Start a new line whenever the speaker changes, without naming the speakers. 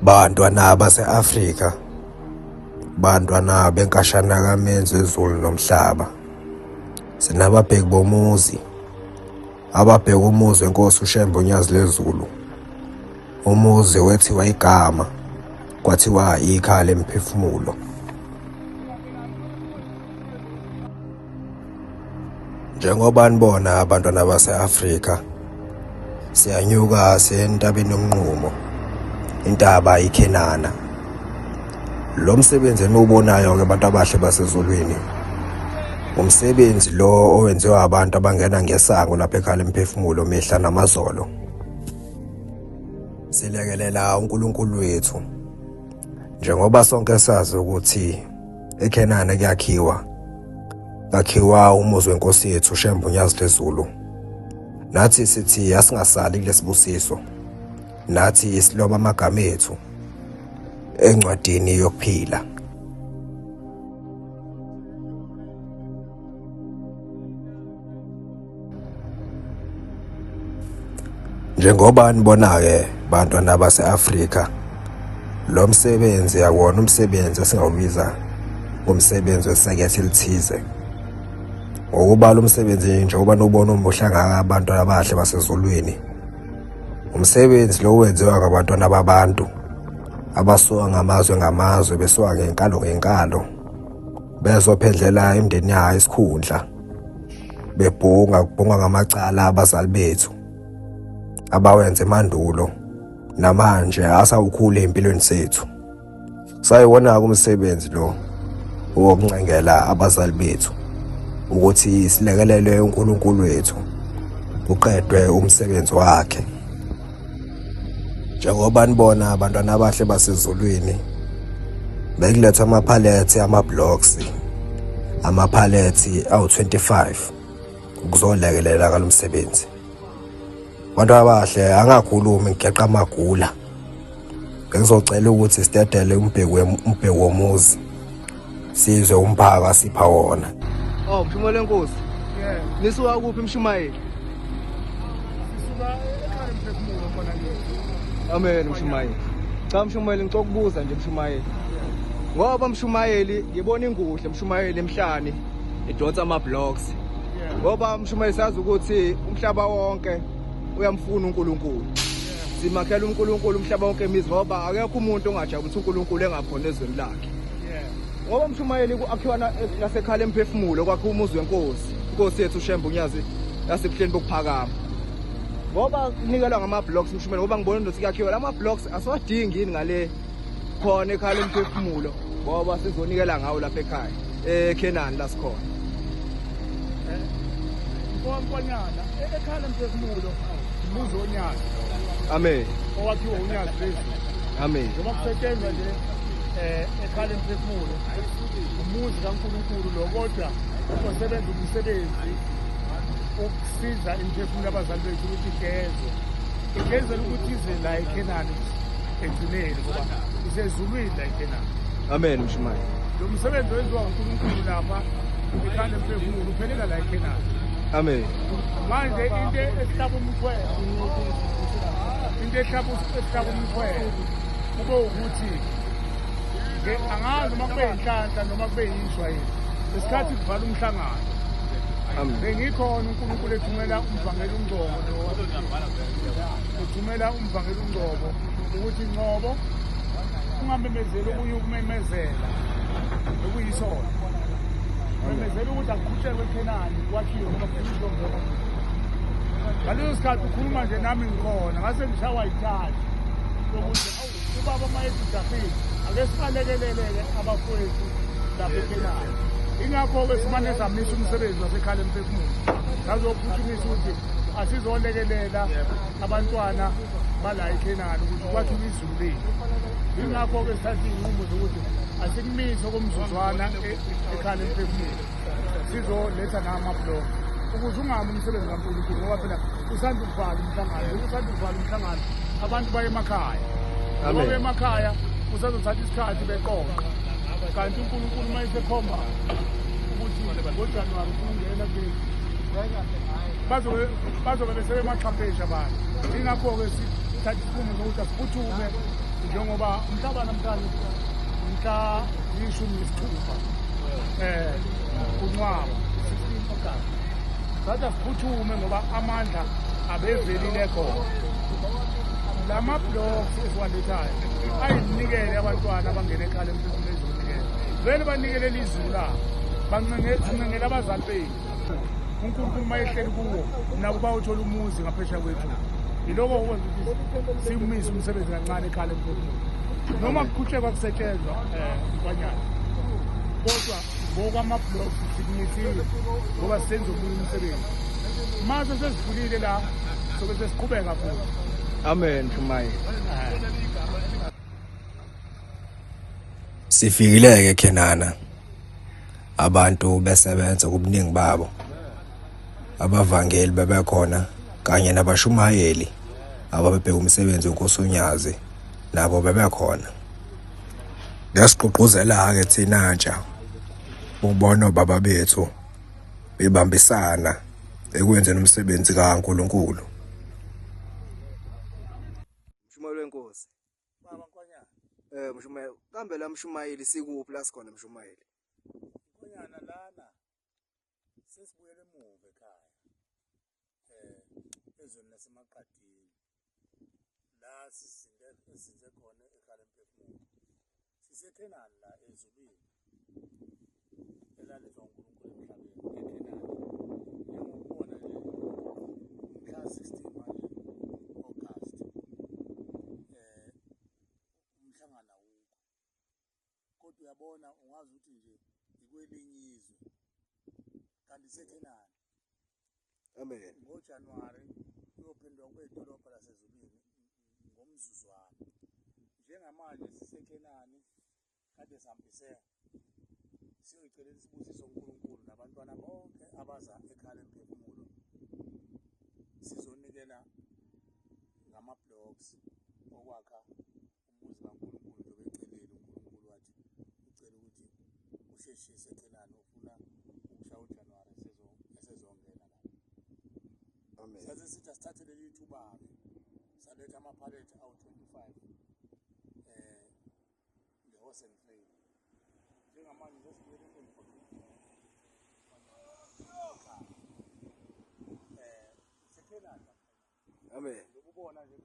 Bantwana base-Afrika, bantwana benkashana kaMenzi wezulu nomhlaba, sinababheki bomuzi, ababheka umuzi wenkosi uShembe uNyazi lwezulu, umuzi wethiwa igama kwathiwa ikhaya lemphefumulo. Njengoba nibona abantwana base-Afrika siyanyuka siye entabeni yomnqumo, intaba iKhenana. Lo msebenzi eniwubonayo-ke bantu abahle basezulwini, umsebenzi lo owenziwa abantu abangena ngesango lapha ekhaya lemphefumulo mihla namazolo. Silekelela uNkulunkulu wethu njengoba sonke sazi ukuthi eKhenana kuyakhiwa kakhiwa umuzi wenkosi yethu uShembe uNyazi lwezulu. Nathi sithi asingasali kulesibusiso, nathi siloba amagama ethu encwadini yokuphila. Njengoba nibona-ke bantwana base-Afrika, lo msebenzi akuwona umsebenzi esingawubiza ngomsebenzi wesekethe elithize. Ngokuba lo msebenzi njengoba niwubona umuhle kangaka abantwana abahle basezulwini, umsebenzi lo wenziwa ngabantwana babantu abasuka ngamazwe ngamazwe besuka ngenkalo ngenkalo bezophendlela imindeni yayo isikhundla bebhunga kubhunga ngamacala abazali bethu abawenza emandulo namanje asawukhula empilweni zethu. Sayiwona-ke umsebenzi lo wokuncengela abazali bethu ukuthi silekelele uNkulunkulu wethu kuqedwe umsebenzi wakhe. Njengoba nibona abantwana abahle basezulwini bekulethwa amaphalethi ama-blocks amaphalethi awu-25 ukuzolekelela ngalo msebenzi. Bantu abahle angakhulumi ngigeqa amagula. Bengizocela ukuthi sidedele umbheki umbheki womuzi sizwe umphako asipha wona.
Oh, mshumayeli wenkosi.
Yeah.
Nisuka kuphi mshumayeli?
Sisuka ekhaya mphefumulo khona ke.
Amen mshumayeli. Cha mshumayeli ngicela ukubuza nje mshumayeli. Ngoba mshumayeli ngibona inguhle mshumayeli emhlane idonsa ama blocks. Ngoba mshumayeli sazi ukuthi umhlaba wonke uyamfuna uNkulunkulu. Simakhela uNkulunkulu umhlaba wonke imizi ngoba akekho umuntu ongajabula ukuthi uNkulunkulu engakhona ezweni lakhe. Ngoba mshumayeli akhiwa nasekhala emphefumulo kwakhiwa umuzi wenkosi, inkosi yethu uShembe uNyazi yasebuhleni bokuphakama. Ngoba kunikelwa ngama-blocks mshumayeli, ngoba ngibona ukuthi kuyakhiwa lama blocks asiwadingi yini ngale khona ekhaya lemphefumulo ngoba sizonikela ngawo lapha ekhaya eKhenani la sikhona.
Nkonkonyana ekhaya lemphefumulo umuzi wonyazi.
Amen.
Owakhiwe unyazi phezulu.
Amen.
Njengoba kusetshenzwa nje ekhaya lemphefumulo umuzi kaNkulunkulu lo kodwa osebenza umsebenzi ukusiza imiphefumulo yabazali bethu ukuthi igezwe. Igezela ukuthi ize la eKhenani egcineni ngoba isezulwini la eKhenani.
Amen mshumayeli.
Lo msebenzi owenziwa uNkulunkulu lapha ekhaya lemphefumulo uphelela la eKhenani.
Amen.
Manje into ehlaba umxhwele, into ehlaba ehlaba umxhwele kube ukuthi angazi noma kube yinhlanhla noma kube yishwa yini isikhathi kuvala umhlangano bengikhona uNkulunkulu ethumela umvangeli uNgcobo ethumela umvangeli uNgcobo ukuthi Ngcobo ungamemezeli okunye ukumemezela okuyisona memezela ukuthi akuqhutshekwe eKhenani kwakhiwe noma kufinishwe ngona ngaleso sikhathi ukhuluma nje nami ngikhona ngase ngishawa yithathi yokuthi awu ubaba uma ethi ujahile ake sibalekelele-ke abafowethu lapha eKhenani ingakho-ke simane samisa umsebenzi wasekhala emphefumulo sazophuthumisa ukuthi asizolekelela abantwana bala eKhenani ukuthi kwakhiwe izulu lethu ingakho-ke sithatha iy'nqumo zokuthi asikumise okomzuzwana ekhala emphefumulo sizoletha namabhloko ukuze ungami umsebenzi kaNkulunkulu ngoba phela usanda ukuvala umhlangano usanda ukuvala umhlangano abantu baye emakhaya ngoba emakhaya usazothatha isikhathi beqoqa kanti uNkulunkulu uma esekhomba ukuthi ngoJanuwari ufuna ukungena kuleli bazobe besebemaxhaphesha abantu ingakho-ke sithatha isinqumo sokuthi asiphuthume. Njengoba umhlaba namhlanje mhla 16 uNcwaba 16 August. Sathi asiphuthume ngoba amandla abevelile khona. Lama blocks esiwalethayo ayinikele abantwana abangena ekhaya emphefumulweni ezonikela. Vele banikelele izulu labo. Bancengela abazali bethu. uNkulunkulu uma ehleli kuwo nabo bawuthola umuzi ngaphesheya kwethu. Yiloko okwenza ukuthi siwumise umsebenzi kancane ekhaya emphefumulweni. Noma kuqhutshekwa kusetshenzwa Nkwanyana. Kodwa ngokwama-blocks sikumisile ngoba sisenza omunye umsebenzi. Mase sesivulile la sobe sesiqhubeka futhi.
Amen Mshumayeli.
Sifikile-ke Khenana, abantu besebenza kubuningi babo. Abavangeli bebekhona kanye nabashumayeli ababebheka umsebenzi wenkosi uNyazi nabo bebekhona. Kuyasigqugquzela-ke thina ntsha ukubona obaba bethu bebambisana ekwenzeni umsebenzi kaNkulunkulu. Mshumayeli wenkosi.
Baba Nkwanyana.
Mshumayeli, kambe la Mshumayeli sikuphi la sikhona Mshumayeli?
Nkwanyana lana sesibuyele emuva ekhaya. Ezweni laseMaqadini. La sisinde esinze khona ekhaya lemphefumulo. SiseKhenani la ezulwini. Elalethwa uNkulunkulu emhlabeni eKhenani. Njengokubona nje mhla 16 manje August. Umhlangano awukho. Kodwa uyabona ungazi ukuthi nje ikwelinye izwe. Kanti seKhenani.
Amen.
NgoJanuwari kuyophendwa kube idolobha lasezulwini ngomzuzwana. Njengamanje siseKhenani kade sihambise siyoyicelela isibusiso uNkulunkulu nabantwana bonke abaza ekhaya lemphefumulo. Sizonikela ngama-blocks okwakha umuzi kaNkulunkulu njengoba ecelile uNkulunkulu wathi ucela ukuthi usheshise eKhenani ufuna ukushaya uJanuwari esezongena lapha.
Amen.
Saze sithi asithathe leli thuba-ke saletha amaphalethi awu-25 nge-horse and train. Njengamanje sesibuyele emva. SeKhenani.
Amen.
Ngikubona nje